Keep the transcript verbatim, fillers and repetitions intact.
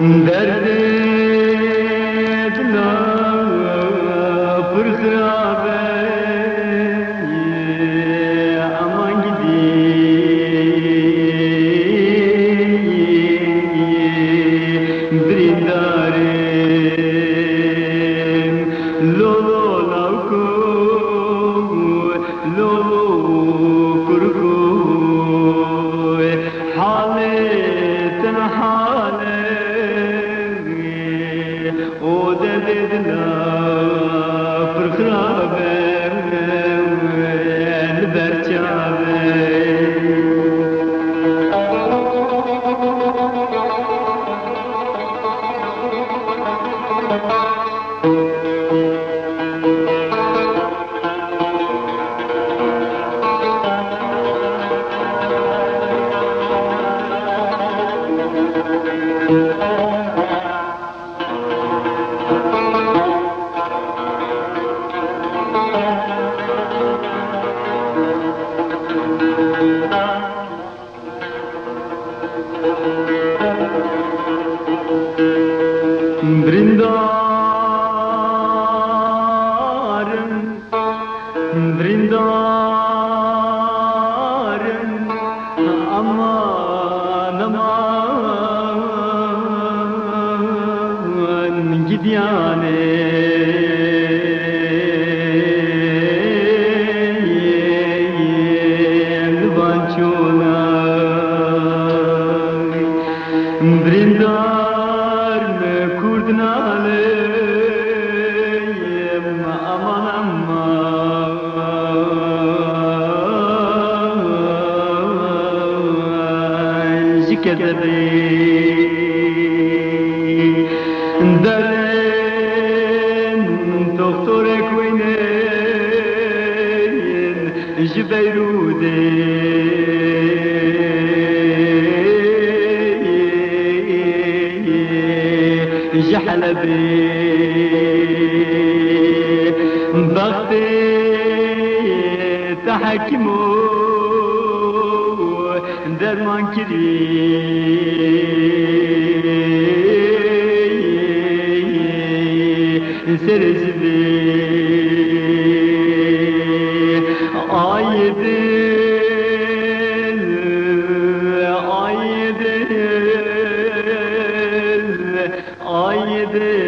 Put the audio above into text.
Derdê dila pir xirab e, aman gidî birîndarê. Lolo lawko, lolo kurko, halê tenhale, o derdê dila pir xirab e, li ber çav e. Birîndarim, birîndarim, aman, aman, gidiyane. Li van çolay birîndar me kurd nalê, aman, aman, ji kezebê. Derin doktorek wêne, ji Beyrûdê ji Helebê bextê te hekîm û derman kirî serê zivê. Ay dil, ay dil, ay dil.